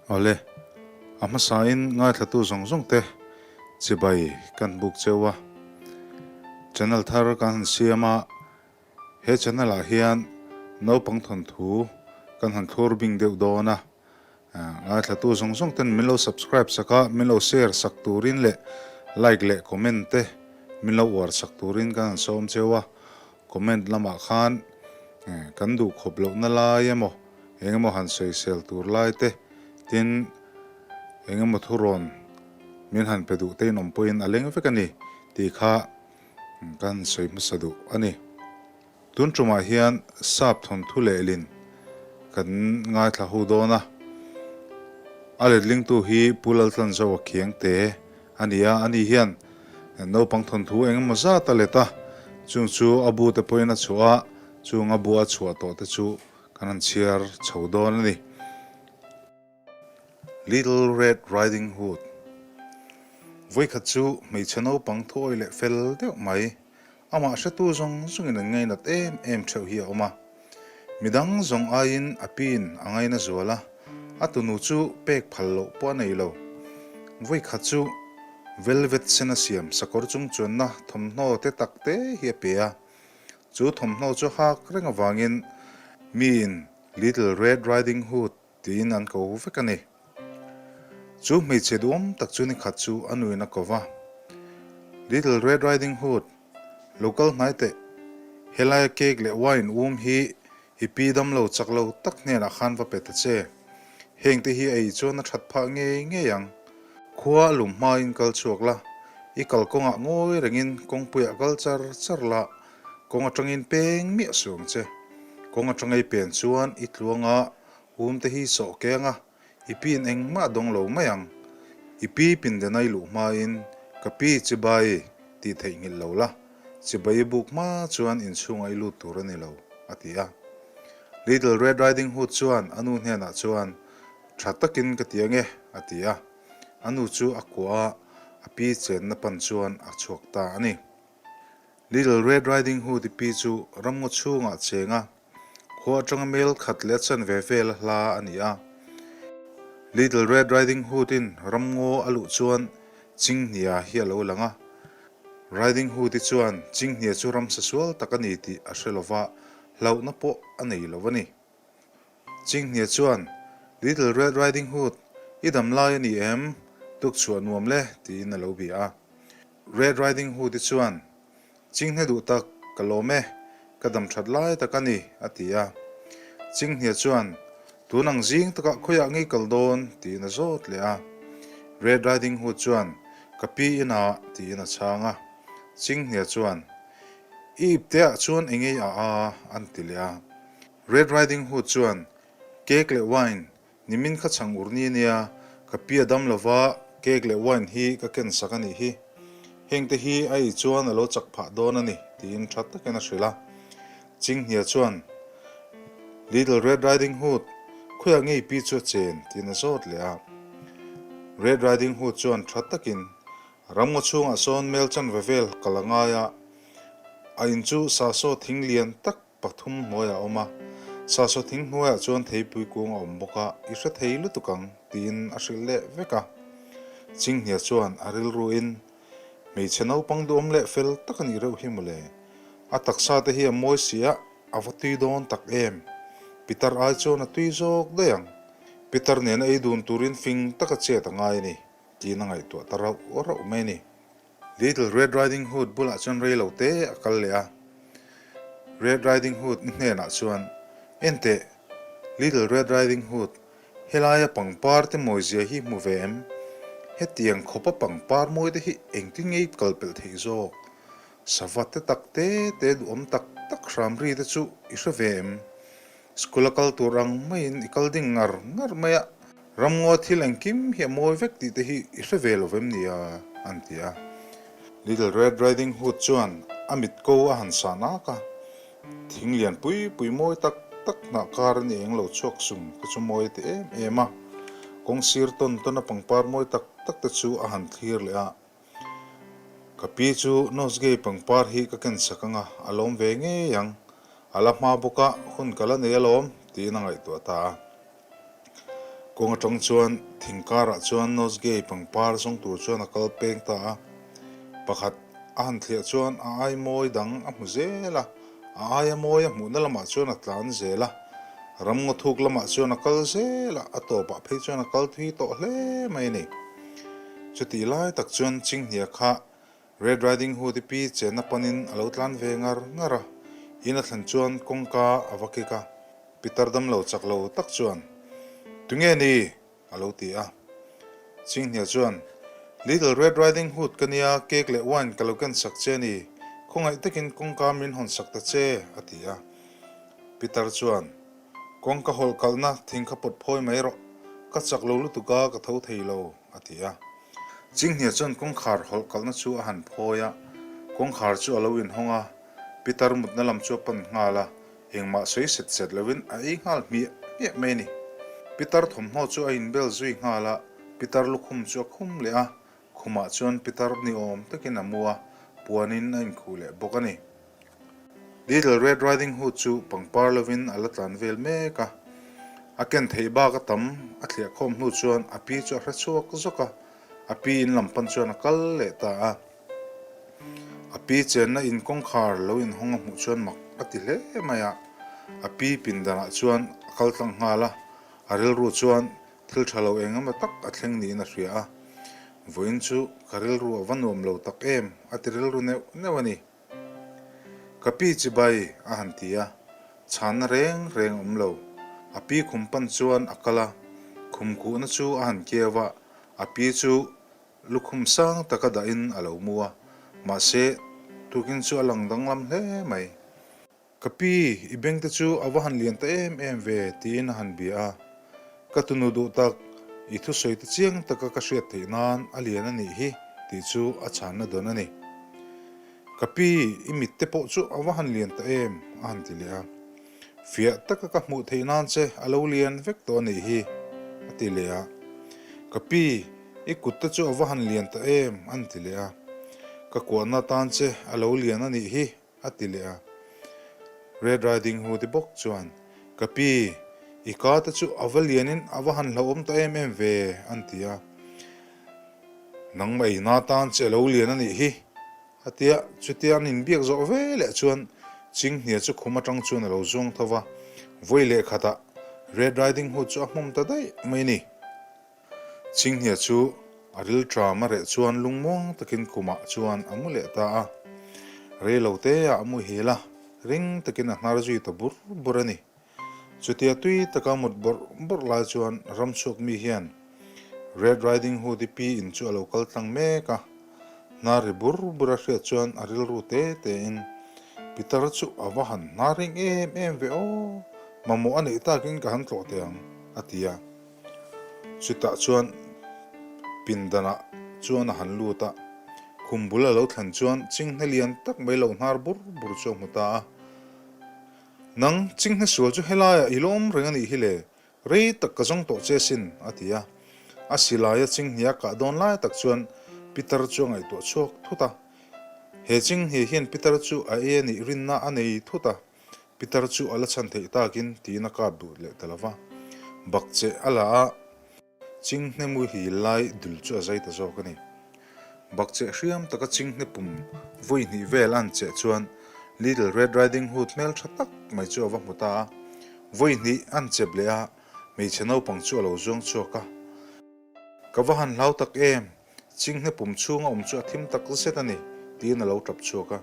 Awle, a hmasain ngaithlatu zawng zawng te chibai kan buk cheu a, channel thar kan han siam a, he channel ah hian naupang thawnthu kan han thlur bing deuh dawn a, ngaithlatu zawng zawng ten min lo subscribe sak a, min lo share sak turin leh like leh comment te min lo uar sak turin kan han sawm cheu a. Comment lamah khan kan duh khawp lohna lai emaw eng emaw han sawisel tur lai te tin eng emaw thurawn min han pe duh te in awm pawhin a leng vek a ni tih kha kan sawi hmasa duh a ni. Tun tumah hian sap thawnthu lehlin kan ngaithla ho dawn a, a letlingtu hi Pu Laltlanzoa Khiangte A ni a, ani hian naupang thawnthu eng emaw zat a let a, chung chu a bu te pawhin a chhuah a, chung a bu a chhuah tawh te chu kan han chhiar chho dawn a ni. Little Red Riding Hood Vawikhat chu hmeichhe naupang thuawi leh fel deuh mai, Amah hretu zawng zawngin an ngainat em em theuh hi a awm a. Midang zawng aiin a piin a ngaina zual a, a tunu chu pek phal loh pawh a nei lo. Vawikhat chu velvet sen a siam sakawr chung chuanna thawmhnaw te tak te hi a pe a. Chu thawmhnaw chu hak reng avangin miin Little Red Riding Hood Tiin an ko vek a ni. Chu hmeichhe duhawm tak chu nikhat chu a nuin a ko va. Little Red Riding Hood, lo kal hnai teh. Helaia cake leh wine um hi i pi damlo chak lo tak hnenah khan va pe ta che. Heng te hi a ei chuan a that phah ngei ngei ang. Khua a lum hmain kal chhuak la, i kalkawngah ngawi rengin kawngpuiah kal char char la, kawng atangin peng miah suh ang che. Kawng atanga i pen chuan i tluanga Um te hi sawh keng a, i piin engmah dawng lo mai ang. I pi pindenai luh hmain ka pi chibai tih theihnghilh lo la, chibai i buk hma chuan inchhungah i lut tur a ni lo, a ti a. Little Red Riding Hood chuan a nu hnenah chuan, Tha takin ka ti ange, a ti a. A nu chu a kuah a, a pi chenna pan chuan a chhuak ta a ni. Little Red Riding Hood i pi chu ramngaw chhungah cheng a, khua atanga mel khat leh a chanve vel a hla a ni a. Little Red Riding Hood in ramngaw a luh chuan Chinghnia hi a lo lang a. Riding Hood i chuan Chinghnia chu ramsa sual tak a ni tih a hre lova, hlauhna pawh a nei lo a ni. Chinghnia chuan, Little Red Riding Hood, i dam lai a ni em? Tukchhuah nuam le, tiin a lo bia a. Red Riding Hood-i chuan, Chinghne duh tak, ka lawm e, ka dam that lai tak a ni, a ti a. Chinghne chuan, Tun ang zing takah khawiah ngei kal dawn? tiin a zawt leh a. Red Riding Hood chuan, Ka pi inah, tiin a chhang a. Chinghne chuan, I ipteah chuan engei a a? an ti leh a. Red Riding Hood chuan, Cake leh wine, Nimin kha chhang ur ni ania, ka pi a dam lova cake leh wine hi ka ken sak a nih hi. Heng te hi a ei chuan a lo chak phah dawn a ni, tiin tha takin a hrilh a. Chinghnia chuan, Little Red Riding Hood, khawiah nge i pi chu a chen? tiin a zawt leh a. Red Riding Hood chuan tha takin, Ramngaw chhungah sawn mel chanve vel ka la ngai a, a in chu sasaw thing lian tak Pathum hnuaiah a awm a, sasaw thing hnuaiah chuan theipui kung a awm bawk a, i hre thei lutuk ang, tiin a hrilh leh vek a. Chinghnia chuan a rilruin, Hmeichhe naupang duhawm leh fel tak a nih reuh hi mawle. A taksa te hi a mawi si a, a va tui dawn tak em. Pitar ai chuan a tui zawk daih ang. Pitar nena ei dun turin fing taka chet a ngai a ni, tiin a ngaihtuah ta rauh rauh mai a ni. Little Red Riding Hood bulah chuan rei lo te a kal leh a. Red Riding Hood i hnenah chuan, Enteh, Little Red Riding Hood, helaia pangpar te mawizia hi hmu ve em? Hetiang khawpa pangpar mawi te hi engtin nge i kal pelh theih zawk? Sava te tak te te duhawm tak tak hram ri te chu i hre ve em? School a kal tur ang maiin i kal ding ngar ngar mai a, ramngaw thil engkim hi a mawi vek tih te hi i hre ve lo vem nia, an ti a. Little Red Riding Hood chuan a mit ko a han sah nak a, thing lian pui pui mawi tak tak hnah kar a ni eng lo chhuak sung te chu mawi a ti em em a, kawng sir tawn tawn a pangpar mawi tak tak te chu a han thlir leh a. Ka pi chu nosegay pangpar hi ka ken sak anga a lawm ve ngei ang, a la hma bawk a, hun ka la nei alawm, tiin a ngaihtuah ta a. Kawng atang chuan thing karah chuan nosegay pangpar zawng tur chuan a kal peng ta a. Pakhat a han thliah chuan a ai mawi dang a hmu zel a, a aia mawi a hmuhna lamah chuan a tlan zel a. Ramngaw thuk lamah chuan a kal zel a, a tawpah phei chuan a kal thui tawh hle mai a ni. Chutih lai tak chuan Chinghnia kha Red Riding Hood i pi chenna panin a lo tlan ve ngar ngar a, in a thlen chuan kawngka a va kik a, Pitar damlo chak lo tak chuan, Tunge ni? a lo ti a. Chinghnia chuan, Little Red Riding Hood ka nia, cake leh wine ka lo ken sak che a ni, khawngaih takin kawngka min hawn sak ta che, a ti a. Pitar chuan, Kawngka hawlh kalhna thing kha pawt phawi mai rawh, ka chak lo lutuk a, ka tho thei lo, a ti a. Chinghnia chuan kawngkhar hawlh kalhna chu a han phawi a, kawngkhar chu a lo inhawng a, Pitar mutna lam chu a pan nghal a, engmah sawi set set lovin a ei nghal hmiah hmiah mai a ni. Pitar thawmhnaw chu a inbel zui nghal a, Pitar lukhum chu a khum leh a, khumah chuan Pitar ni awm takin a mu a, puanin a inkhuh leh bawk a ni. Little Red Riding Hood chu pangpar lovin a la tlan vel mek a, a ken theih bak a tam a thliah khawm hnu chuan a pi chu a hre chhuak zawk a, a pi in lam pan chuan a kal leh ta a. A pi chenna in kawngkhar lo inhawng a hmuh chuan mak a ti hle mai a, a pi pindanah chuan a kal tlang nghal a, a rilru chuan thil tha lo eng emaw tak a thleng niin a hria a, vawiin chu ka rilru a va nuam lo tak em a ti rilru neuh neuh a ni. Ka pi chibai a han ti a, chhanna reng reng a awm lo. A pi khum pan chuan a kal a, khum khuhna chu a han keu a, a pi chu Lukhum sang taka dahin a lo mu a, mahse tukin chu a lang danglam hle mai. Ka pi, i beng te chu a va han lian ta em em ve, tiin a han bia a. Ka tunu duh tak, i thusawi te chiang taka ka hriat theih nan a lian a nih hi, tih chu a chhanna dawn a ni. Ka pi, i mit te pawh chu a va han lian ta em, a han ti leh a. Fiah taka ka hmuh theih nan che a lo lian vek tawh a nih hi, a ti leh a. Ka pi, i kut te chu a va han lian ta em, a ti leh a. Ka kuahna tan che a lo lian a nih hi, a ti leh a. Red Riding Hood-i bawk chuan, Ka pi, i ka te chu a va lianin a va han hlauhawm ta em em ve, an ti a. Nangmah eina tan che a lo lian a nih hi, A ti a, chutia an inbiak zawh ve leh chuan Chinghnia chu khum atang chuan a lo zuang tho va, vawi leh khatah Red Riding Hood chu a hmawm ta daih mai a ni. Chinghnia chu a ril tram a reh chuan lungmuang takin khumah chuan a mu leh ta a, rei lo te ah a muhil a, ring takin a hnar zui ta bur bur a ni. Chutia tui taka mut bawrh bawrh lai chuan ramchhuak mi hian Red Riding Hood-i pi in chu a lo kal tlang mek a. Hnar ri bur bur a hriat chuan a rilru te te in, Pitar chu a va han hnar ring em em ve aw, mamawh a neih takin ka han tlawh teh ang, a ti a. Chutah chuan pindanah chuan a han lut a, khum bul a lo thlen chuan chinghne lian tak mai lo hnar bur bur chu a hmu ta a. Nang, chinghne sual chu helaiah i lawm reng a nih hi le, rei tak ka zawng tawh che sin, a ti a. A silaia chinghnia kah dawn lai tak chuan Peter chu a ngaihtuah chhuak thut a. He chinghnia hian Peter chu a ei a nih rinna a nei thut a, Peter chu a la chhan theih takin tiin a kap duh leh ta lo va. Bakcheh a la a. Chinghne muhil lai dul chu a zai ta zawk a ni. Bakcheh hriam taka chinghne pum vawi hnih vel an cheh chuan Little Red Riding Hood hmel tha tak mai chu a va hmu ta a. Vawi hnih an chep leh a, hmeichhe naupang chu a lo zuang chhuak a. Ka va han hlau tak em! Chinghne pum chhunga awm chu a thim tak zet a ni, tiin a lo tap chhuak a.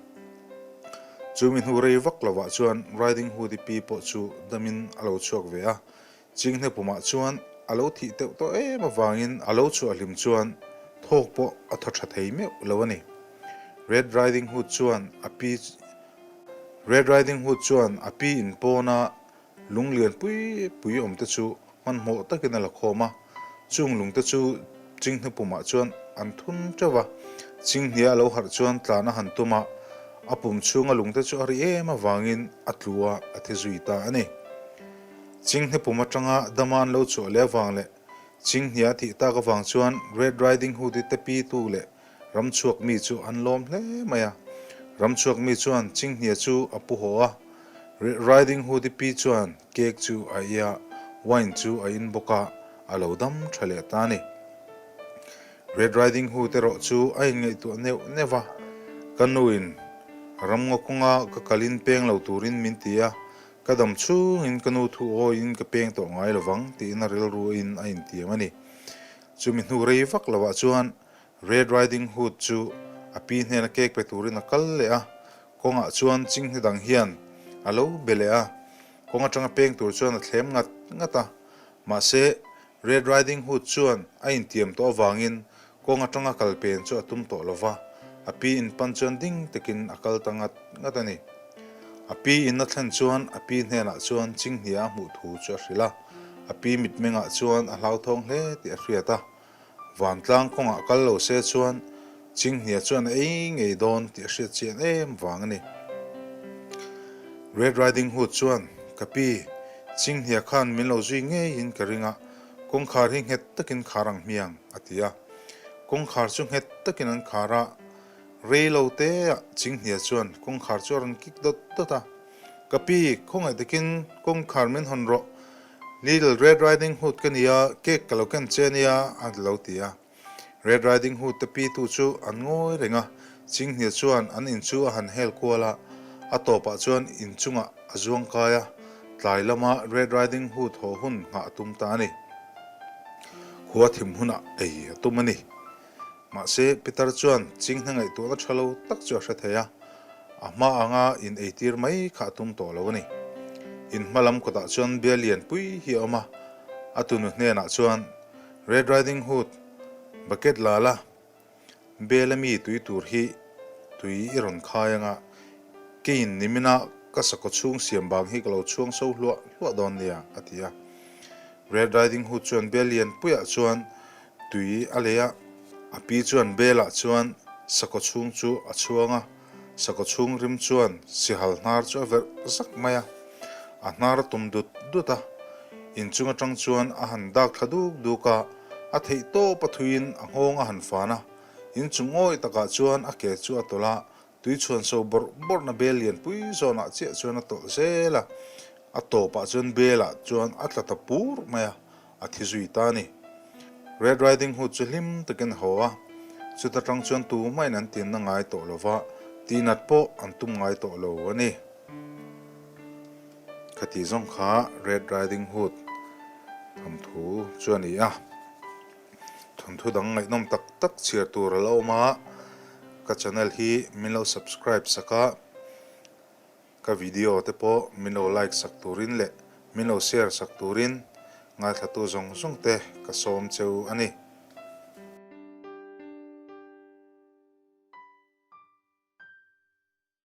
Chumi hnu rei vak lovah chuan Riding Hood-i pi pawh chu damin a lo chhuak ve a, Chinghne pumah chuan a lo thih teuh tawh em avangin a lo chhuah hlim chuan thawk pawh a thaw tha thei meuh lo a ni. Red Riding Hood chuan a pi Red Riding Hood chuan a pi in pawna lung lian pui pui awm te chu hmanhmawh takin a la khawm a, chung lung te chu Chinghne pumah chuan an thun teuh va. Chinghne a lo harh chuan tlan a han tum a, a pum chhunga lung te chu a ri em avangin a tlu a, a thi zui ta a ni. Chinghne pum atanga dama an lo chhuah leh avang leh Chinghne a thih tak avang chuan Red Riding Hood-i te pi tu leh ramchhuak mi chu an lawm hle mai a. Ramchhuak mi chuan Chinghne chu a pu haw a, Red Riding Hood-i pi chuan cake chu a ei a, wine chu a in bawk a. A lo dam tha leh ta a ni. Red Riding Hood erawh chu a inngaihtuah neuh neuh va, Ka nuin ramngaw kawnga ka kalin peng lo turin min ti a, ka dam chhungin ka nu thu awiin ka peng tawh ngai lovang tiin a rilruin a intiam a ni. Chumi hnu rei vak lovah chuan Red Riding Hood chu a pi hnena cake pe turin a kal leh a, kawngah chuan chinghne dang hian a lo be leh a, kawng atanga peng tur chuan a thlem ngat ngat a, mahse Red Riding Hood chuan a intiam tawh avangin kawng atanga kal pen chu a tum tawh lo va, a pi in pan chuan ding takin a kal ta ngat ngat a ni. A pi in a thlen chuan a pi hnenah chuan chinghnia a hmuh thu chu a hrilh a, a pi mitmengah chuan a hlauthawng hle tih a hriat a. Vantlang kawngah kal lo se chuan Chinghnia chuan a ei ngei dawn tih a hriat chian em vang a ni. Red Riding Hood chuan, Ka pi, Chinghnia khan min lo zui ngeiin ka ring a, kawngkhar hi nghet takin khar ang hmiang, a ti a. Kawngkhar chu nghet takin an khar a, rei lo teah Chinghnia chuan kawngkhar chu a rawn kik dawt dawt a. Ka pi, khawngaih takin kawngkhar min hawn rawh. Little Red Riding Hood ka nia, cake ka lo ken che ania, a lo ti a. Red Riding Hood te pitu chu an ngawi reng a, Chinghnia chuan an in chu a han hel kual a, a tawpah chuan in chungah a zuang kai a, tlai lama Red Riding Hood haw hun nghah a tum ta a ni. Khua thim hunah ei a tum a ni. Mahse, Peter chuan Chinghne ngaihtuahna tha lo tak chu a hre thei a, a hma anga in eitir mai kha a tum tawh lo a ni. In hma lam kawtah chuan bia lian pui hi a awm a, a tunu hnenah chuan, Red Riding Hood, bucket la la, bel ami tui tur hi tui i rawn khai anga, keiin nimina ka sakhaw chhung siam bang hi ka lo chhuang so hluah hluah dawn nia, a ti a. Red Riding Hood chuan bel lian puiah chuan Tui a lei a, a pi chuan belah chuan sakhaw chhung chu a chhuang a, sakhaw chhung rim chuan sihal hnar chu a verh zak mai a, a hnar a tum dut dut a, inchung atang chuan a han dak thla duk duk a, a theih tawp a thuiin a nghawng a han fan a, inchung awih takah chuan a ke chu a tawlh a, tui chhuan so bawrh bawrhna bel lianpui zawnah chiah chuan a tawlh zel a, a tawpah chuan belah chuan a tla ta pur mai a. A thi zui ta a ni. Red Riding Hood chu hlim takin a haw a, chuta tang chuan tumahin an tinna ngai tawh lo va, tihnat pawh an tum ngai tawh lo a ni. Khati zawng kha Red Riding Hood thawnthu chu a ni a. Thawnthu dang ngaihnawm tak tak chhiar tur a la awm a, ka channel hi min lo subscribe sak a. Ka video te pawh min lo like sak turin leh min lo share sak turin ngaithlatu zawng zawng te ka sawm cheu a ni.